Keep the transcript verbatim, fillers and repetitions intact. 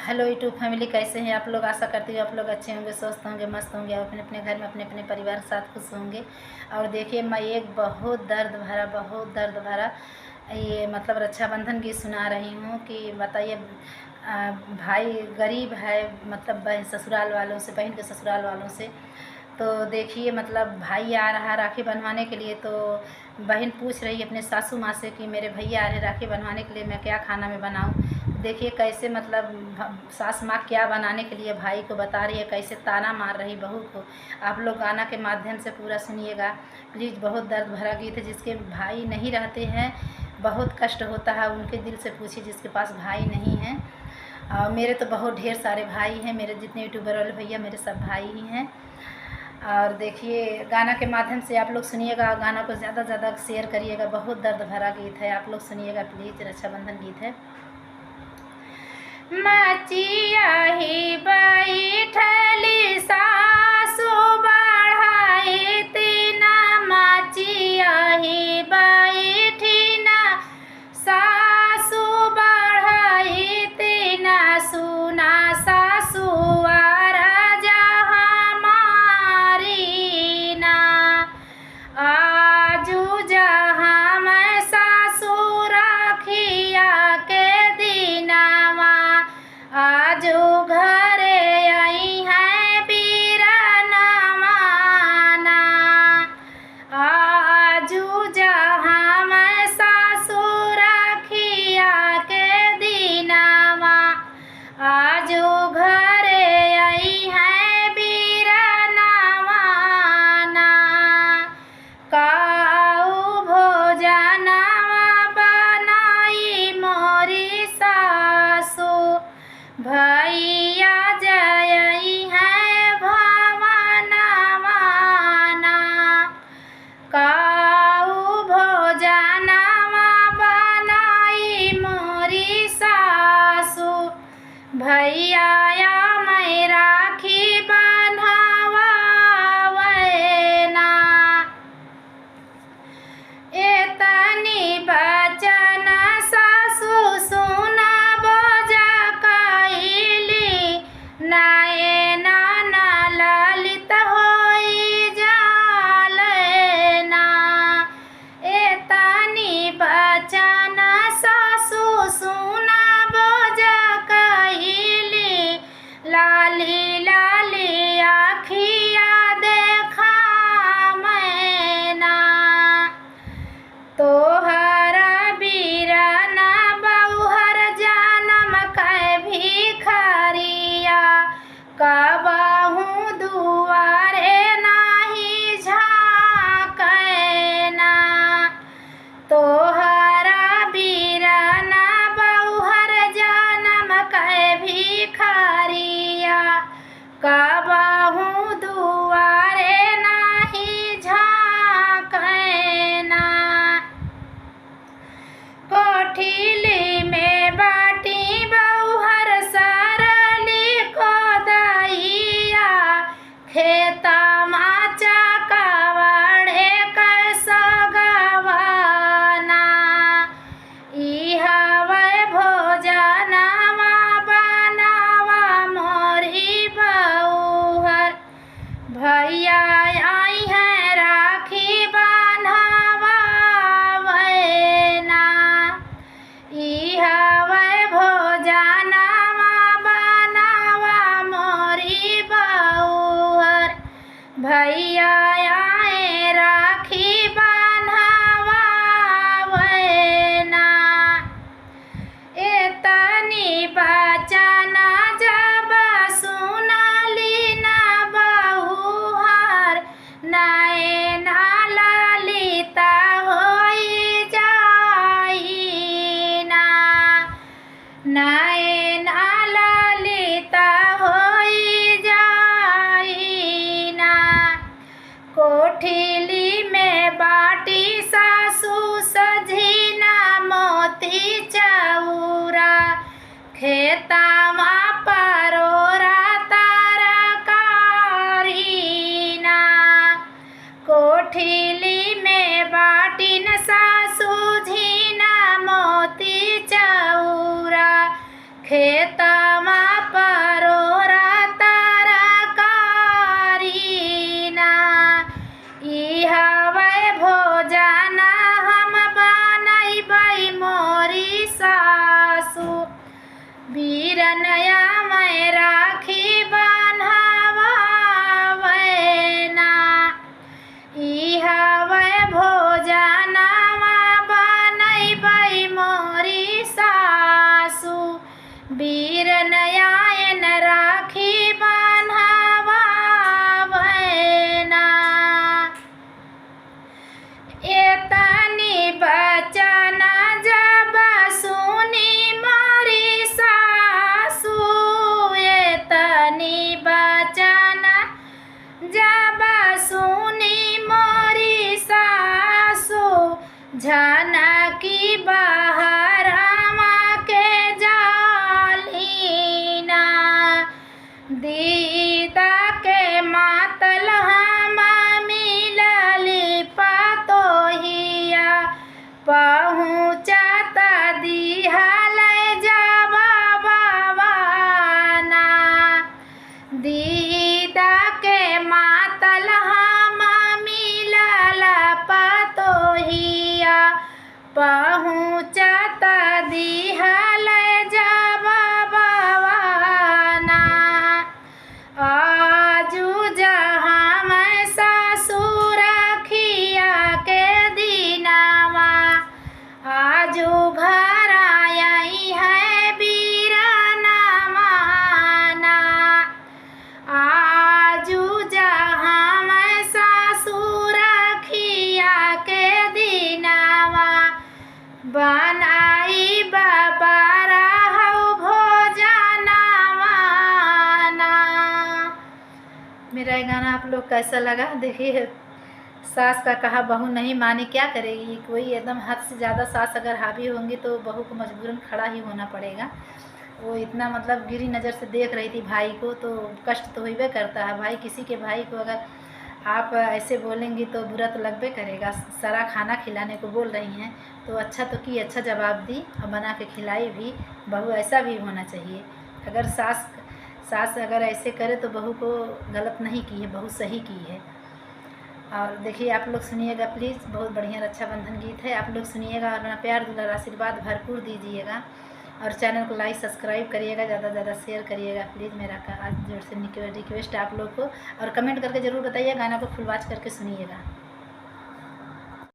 Hello YouTube family, कैसे हैं आप लोग? आशा करती हूँ आप लोग अच्छे होंगे, स्वस्थ होंगे, मस्त होंगे और अपने अपने घर में अपने अपने परिवार के साथ खुश होंगे। और देखिए, मैं एक बहुत दर्द भरा, बहुत दर्द भरा ये, मतलब, रक्षाबंधन गीत सुना रही हूँ कि बताइए, आ, भाई गरीब है, मतलब, बहन ससुराल वालों से, बहन के ससुराल वालों से। तो देखिए, मतलब, भाई आ रहा राखी बंधवाने के लिए, तो बहन पूछ रही अपने सासू माँ से कि मेरे भैया आ रहे राखी बंधवाने के लिए, मैं क्या खाना में बनाऊँ? देखिए कैसे, मतलब, भ-, सास माँ क्या बनाने के लिए भाई को बता रही है, कैसे ताना मार रही बहू को। आप लोग गाना के माध्यम से पूरा सुनिएगा प्लीज। बहुत दर्द भरा गीत है। जिसके भाई नहीं रहते हैं, बहुत कष्ट होता है, उनके दिल से पूछिए जिसके पास भाई नहीं है। और मेरे तो बहुत ढेर सारे भाई हैं, मेरे जितने यूट्यूबर वाले भैया, मेरे सब भाई ही हैं। और देखिए, गाना के माध्यम से आप लोग सुनिएगा, गाना को ज़्यादा से ज़्यादा शेयर करिएगा। बहुत दर्द भरा गीत है, आप लोग सुनिएगा प्लीज, रक्षाबंधन गीत है। मचिया ही बैठली सासु बढ़ाई तीना, मचिया ही बैठी ना सासु बढ़ाई तीना, सुना सासुआर जहाँ मारी ना। आजू जहाँ मैं सासु राखिया के दिनवा, आजू घरे आई है बीरनवा ना। आजू जहाँ मैं सासु राखिया के दिनवा, आजू घरे आई है बीरनवा ना। काऊ भोजनवा बनाई मोरी सासु, भैया जई है भवनवा ना। काऊ भोजनवा बनाई मोरी सासु, भैया या मैं राखी बन्हावै ना। एतनी बचन सासु सुनबो जा कइली, नयना न ललित होई जाले ना। एतनी बचन सासु सुनबो जा कइली, लाली लाली आँखिया देखावै ना। तोहरा बीरन बउहर जनम कै भिखरिया, कबहूँ दुआरे नाहीं झाँकै ना। तोहरा बीरन बउहर जनम कै भिखरिया, कबहूँ दुआरे नाहीं झाँकै ना। कोठिली में बाटी बउहर सरली कोदइया, खेतमा चकवड़े कै सगवा ना। ई हवै भोजनवा बनावा मोरी बउहर, भैया आई हैं राखी बन्हावै ना। ई हवै भोजनवा बनावा मोरी बउहर, भैया आए राखी बन्हावै ना। एतनी बचन जब सुनली ना बउहर, नयना ललित होई जाई ना। नयना ललित होई जाई ना। कोठिली में बाटी सासु सझिना मोती चउरा, खेतवा परोरा तरकारी ना। कोठिली में बाटिन सासु झिना मोती चउरा, खेतवा सासु, बीरन आवै राखी बन्हावै ना। इहवै भोजनवा बनैबै मोरी सासु, बीरन आयन राखी बन्हावै ना। एतनी बचन जब सुनी मोरी सासु, एतनी बचन जब सुनी मोरी सासु, झनकी बहरवा के जालीना। दीदा के मातल हम मिलली पतोहिया, पहुँचत दिहलै जवाबवा ना। दीदा के मातल हम मिलल पतोहिया, पहुँचत दिहलै जवाबवा ना। आजु जहाँ मैं ससुरखिया के दिनवा, आजु घर आई है बीरनवा ना। आजु जहाँ मैं ससुरखिया के दिनवा, बनाई बाबा रहौ भोजनवा ना। मेरा ये गाना आप लोग कैसा लगा? देखिए, सास का कहा बहू नहीं माने, क्या करेगी कोई। एकदम हद से ज़्यादा सास अगर हावी होंगी तो बहू को मजबूरन खड़ा ही होना पड़ेगा। वो इतना, मतलब, गिरी नज़र से देख रही थी भाई को, तो कष्ट तो होइबे करता है भाई। किसी के भाई को अगर आप ऐसे बोलेंगी तो बुरा तो लगबे करेगा। सारा खाना खिलाने को बोल रही हैं, तो अच्छा तो की, अच्छा जवाब दी और बना के खिलाई भी। बहू ऐसा भी होना चाहिए। अगर सास, सास अगर ऐसे करे तो बहू को गलत नहीं की है, बहू सही की है। और देखिए, आप लोग सुनिएगा please, बहुत बढ़िया रक्षाबंधन गीत है। आप लोग सुनिएगा और अपना प्यार, दुलार, आशीर्वाद भरपूर दीजिएगा। और channel को like, subscribe करिएगा, ज़्यादा से ज़्यादा share करिएगा please। मेरा का हाथ जोड़ से निक-, request है आप लोग को। और comment करके ज़रूर बताइए, गाना को full watch करके सुनिएगा।